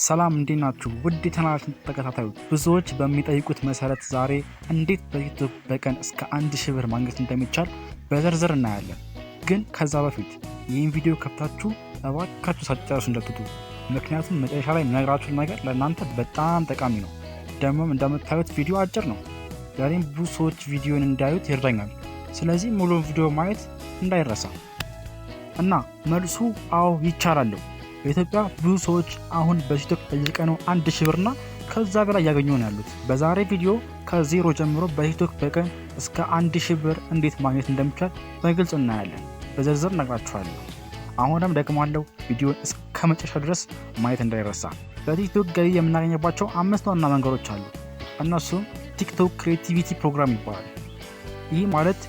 ሰላም እንዴት ናችሁ? ውድ የቻናላችን ተከታታዮች፣ ብዙዎች በሚጠይቁት መሰረት ዛሬ እንዴት በቲክቶክ በቀን እስከ 1000 ብር ማግኘት እንደሚቻል በዝርዝር እናያለን። ግን ከዛ በፊት ይህን ቪዲዮ ከፍታችሁ እባካችሁ ሳትጨርሱ እንዳትወጡ። ምክንያቱም መጨረሻ ላይ የምነግራችሁ ነገር ለእናንተ በጣም ጠቃሚ ነው። ደግሞም እንደምታዩት ቪዲዮ አጭር ነው። ዛሬም ብዙ ሰዎች ቪዲዮን እንዲያዩት ይረዳኛል። ስለዚህ ሙሉውን ቪዲዮ ማየት እንዳይረሳ። እና መልሱ አዎ ይቻላል። በኢትዮጵያ ብዙ ሰዎች አሁን በቲክቶክ በየቀኑ 1000 ብርና ከዛ በላይ እያገኙ ነው ያሉት። በዛሬ ቪዲዮ ከዜሮ ጀምሮ በቲክቶክ በቀን እስከ 1000 ብር እንዴት ማግኘት እንደሚቻል በግልጽ እናያለን። በዝርዝር እነግራችኋለሁ። አሁንም ደግማለሁ፣ ቪዲዮን እስከ መጨረሻ ድረስ ማየት እንዳይረሳ። በቲክቶክ ገቢ የምናገኝባቸው አምስት ዋና መንገዶች አሉ። እነሱም ቲክቶክ Creativity Program ይባላል። ይህ ማለት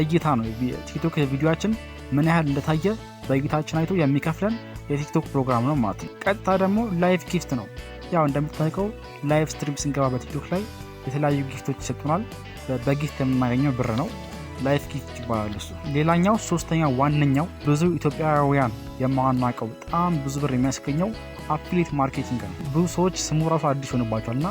እይታ ነው። ቲክቶክ ቪዲዮአችን ምን ያህል እንደታየ በእይታችን አይቶ የሚከፍለን የቲክቶክ ፕሮግራም ነው ማለት ነው። ቀጥታ ደግሞ live gift ነው። ያው እንደምታውቀው live stream ስንገባ በቲክቶክ ላይ የተለያዩ gift ኦች ይሰጡናል። በ gift የምናገኘው ብር ነው። Live gift ይባላል እሱ። ሌላኛው ሶስተኛ ዋነኛው ብዙ ኢትዮጵያውያን የማናውቀው በጣም ብዙ ብር የሚያስገኘው affiliate marketing ነው። ብዙ ሰዎች ስሙ ራሱ አዲስ ሆንባቸዋል እና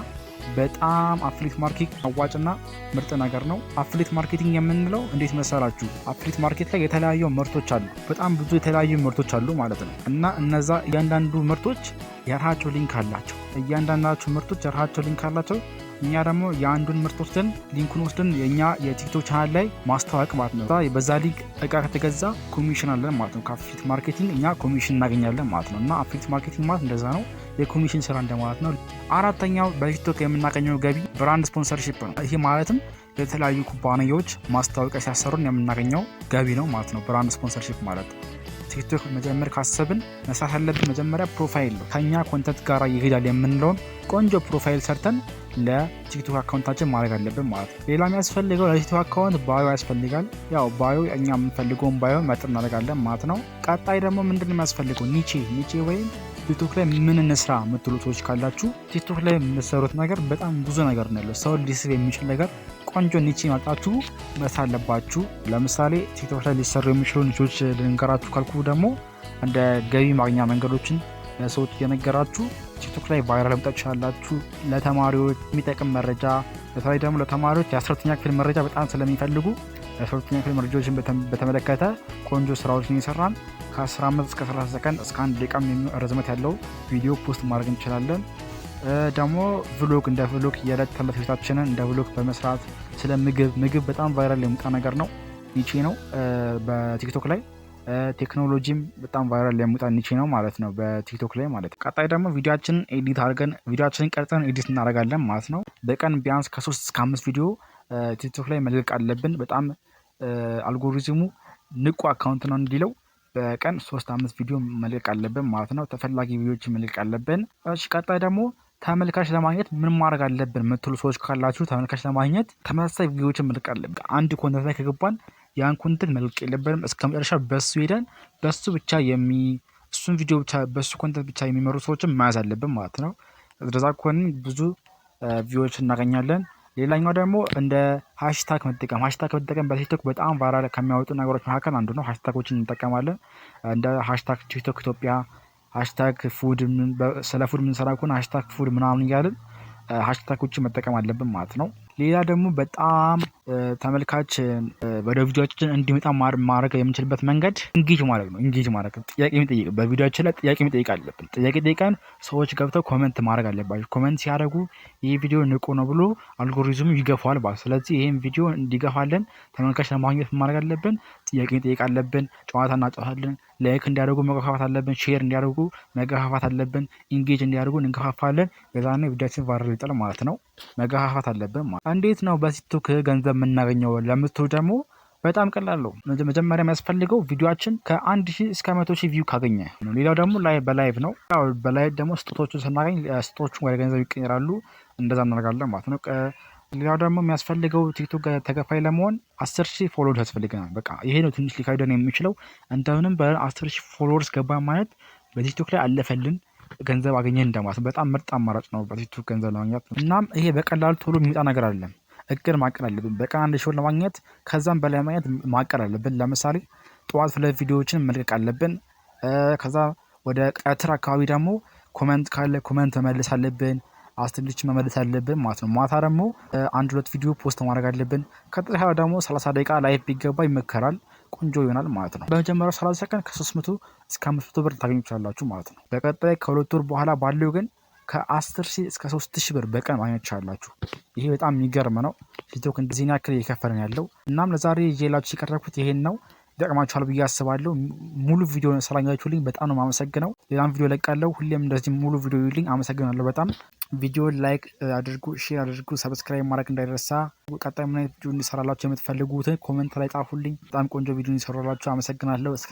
በጣም affiliate marketing አዋጭና ምርጥ ነገር ነው። Affiliate marketing የምንለው እንዴት መሰላችሁ? Affiliate market ላይ የተለያዩ ምርቶች አሉ። በጣም ብዙ የተለያዩ ምርቶች አሉ ማለት ነው። እና እነዛ እያንዳንዱ ምርቶች የራሳቸው link አላቸው። እያንዳንዳቸው ምርቶች የራሳቸው link አላቸው። እኛ ደግሞ የአንዱን ምርት ወስደን link ኡን ወስደን የእኛ የቲክቶክ ቻናል ላይ ማስተዋወቅ ማለት ነው። በዛ link እቃ ከተገዛ ኮሚሽን አለን ማለት ነው። ከ affiliate marketing እኛ ኮሚሽን እናገኛለን ማለት ነው። እና affiliate marketing ማለት እንደዛ ነው፣ የኮሚሽን ስራ እንደማለት ነው። አራተኛው በቲክቶክ የምናገኘው ገቢ brand sponsorship ነው። ይህ ማለትም የተለያዩ ኩባንያዎች ማስታወቂያ ሲያሰሩን የምናገኘው ገቢ ነው ማለት ነው። Brand sponsorship ማለት ቲክቶክ መጀመር ካሰብን መስራት ያለብን መጀመሪያ profile ነው። ከኛ content ጋር ይሄዳል የምንለውን ቆንጆ profile ሰርተን ለቲክቶክ account ኣችን ማድረግ አለብን ማለት ነው። ሌላ የሚያስፈልገው ለቲክቶክ account bio ያስፈልጋል። ያው bio እኛ የምንፈልገውን bio መጥር እናደርጋለን ማለት ነው። ቀጣይ ደግሞ ምንድን ነው የሚያስፈልገው? Niche ወይም ቲክቶክ ላይ ምን እንስራ የምትሉ ሰዎች ካላችሁ ቲክቶክ ላይ የምትሰሩት ነገር በጣም ብዙ ነገር ነው ያለው። ሰው ሊስብ የሚችል ነገር ቆንጆ niche መርጣችሁ መስራት አለባችሁ። ለምሳሌ ቲክቶክ ላይ ሊሰሩ የሚችሉ niche ኦች ልንገራችሁ ካልኩ ደግሞ እንደ ገቢ ማግኛ መንገዶችን ለሰዎች እየነገራችሁ ቲክቶክ ላይ viral መምጣት ትችላላችሁ። ለተማሪዎች የሚጠቅም መረጃ፣ በተለይ ደግሞ ለተማሪዎች የ12ኛ ክፍል መረጃ በጣም ስለሚፈልጉ የ12ኛ ክፍል መረጃዎችን በተመለከተ ቆንጆ ስራዎችን እየሰራን ከ15 እስከ 30 ሰከንድ እስከ 1 ደቂቃ ርዝመት ያለው ቪዲዮ post ማድረግ እንችላለን። ደግሞ vlog፣ እንደ vlog የዕለት ተዕለት ህይወታችንን እንደ vlog በመስራት ስለ ምግብ፣ ምግብ በጣም viral የሚወጣ ነገር ነው፣ niche ነው በቲክቶክ ላይ። ቴክኖሎጂም በጣም viral የሚወጣ niche ነው ማለት ነው በቲክቶክ ላይ ማለት ነው። ቀጣይ ደግሞ ቪዲዮአችንን edit አድርገን ቪዲዮአችንን ቀርጸን edit እናደርጋለን ማለት ነው። በቀን ቢያንስ ከ3 እስከ 5 ቪዲዮ ቲክቶክ ላይ መልቀቅ አለብን። በጣም አልጎሪዝሙ ንቁ account ነው እንዲለው በቀን 3 5 ቪዲዮ መልቀቅ አለብን ማለት ነው። ተፈላጊ ቪዲዮዎችን መልቀቅ አለብን። እሺ፣ ቀጣይ ደግሞ ተመልካች ለማግኘት ምን ማድረግ አለብን የምትሉ ሰዎች ካላችሁ ተመልካች ለማግኘት ተመሳሳይ ቪዲዮዎችን መልቀቅ አለብን። አንድ content ላይ ከገባን ያን content መልቀቅ የለብንም። እስከ መጨረሻ በሱ ሄደን በሱ ብቻ እሱን ቪዲዮ ብቻ በሱ content ብቻ የሚመሩ ሰዎችን መያዝ አለብን ማለት ነው። እንደዛ ከሆነ ብዙ view ዎች እናገኛለን። ሌላኛው ደግሞ እንደ hashtag መጠቀም። Hashtag መጠቀም በቲክቶክ በጣም viral ከሚያወጡ ነገሮች መካከል አንዱ ነው። Hashtag ኦችን እንጠቀማለን። እንደ #ቲክቶክ ኢትዮጵያ፣ #food፣ ስለ food የምንሰራ ከሆነ #food ምናምን እያልን hashtag ኦችን መጠቀም አለብን ማለት ነው። ሌላ ደግሞ በጣም ተመልካች ወደ ቪዲዮአችን እንዲመጣ ማድረግ የምንችልበት መንገድ engage ማድረግ ነው። Engage ማድረግ፣ ጥያቄ መጠየቅ፣ በቪዲዮአችን ላይ ጥያቄ መጠየቅ አለብን። ጥያቄ ጠይቀን ሰዎች ገብተው comment ማድረግ አለባቸው። Comment ሲያደርጉ ይህ ቪዲዮ ንቁ ነው ብሎ አልጎሪዝሙ ይገፋዋል ማለት። ስለዚህ ይህን ቪዲዮ እንዲገፋልን ተመልካች ለማግኘት ማድረግ አለብን። ጥያቄ መጠየቅ አለብን። ጨዋታ እናጫወታለን። Like እንዲያደርጉ መገፋፋት አለብን። Share እንዲያደርጉ መገፋፋት አለብን። Engage እንዲያደርጉ እንገፋፋለን። የዛኔ ቪዲዮአችን viral ይወጣል ማለት ነው። መገፋፋት አለብን ማለት። እንዴት ነው በቲክቶክ ገንዘብ የምናገኘው ለምትሉ ደግሞ በጣም ቀላል ነው። መጀመሪያ የሚያስፈልገው ቪዲዮአችን ከ1000 እስከ 100,000 view ካገኘ ነው። ሌላው ደግሞ live በ live ነው። ያው በ live ደግሞ ስጦታዎችን ስናገኝ ስጦታዎቹን ወደ ገንዘብ ይቀየራሉ። እንደዛ እናደርጋለን ማለት ነው። ሌላው ደግሞ የሚያስፈልገው ቲክቶክ ተከፋይ ለመሆን 10,000 followers ያስፈልገናል። በቃ ይሄ ነው ትንሽ ሊከብደን የሚችለው። እንደምንም በ10,000 followers ገባ ማለት በቲክቶክ ላይ አለፈልን፣ ገንዘብ አገኘን እንደማለት ነው። በጣም ምርጥ አማራጭ ነው በቲክቶክ ገንዘብ ለማግኘት። እናም ይሄ በቀላሉ ቶሎ የሚመጣ ነገር አይደለም። እቅድ ማቀድ አለብን። በቀን 1000 ብር ለማግኘት ከዛም በላይ ማግኘት ማቀድ አለብን። ለምሳሌ ጠዋት ሁለት ቪዲዮዎችን መልቀቅ አለብን። ከዛ ወደ ቀትር አካባቢ ደግሞ Comment ካለ comment መመለስ አለብን። አስተያየቶችን መመለስ አለብን ማለት ነው። ማታ ደግሞ አንድ ሁለት ቪዲዮ post ማድረግ አለብን። ከተቻለ ደግሞ 30 ደቂቃ live ቢገባ ይመከራል። ቆንጆ ይሆናል ማለት ነው። በመጀመሪያው 30 ቀን ከ300 እስከ 500 ብር ታገኙ ትችላላችሁ ማለት ነው። በቀጣይ ከ2 ወር በኋላ ባለው ግን ከ10 ሺህ እስከ 3000 ብር በቀን ማግኘት ትችላላችሁ። ይሄ በጣም የሚገርም ነው። ቲክቶክ እንደዚህ ያክል እየከፈለን ያለው። እናም ለዛሬ ይዤላችሁ የቀረብኩት ይሄን ነው። ይጠቅማችኋል ብዬ አስባለሁ። ሙሉ ቪዲዮ ስላያችሁልኝ በጣም ነው የማመሰግነው። ሌላም ቪዲዮ ለቃለሁ። ሁሌም እንደዚህ ሙሉ ቪዲዮ ይልኝ። አመሰግናለሁ በጣም። ቪዲዮ like አድርጉ፣ share አድርጉ፣ subscribe ማድረግ እንዳይረሳ። ቀጣይ ምን አይነት ቪዲዮ እንዲሰራላችሁ የምትፈልጉትን comment ላይ ጻፉልኝ። በጣም ቆንጆ ቪዲዮ እንዲሰራላችሁ። አመሰግናለሁ። እስከ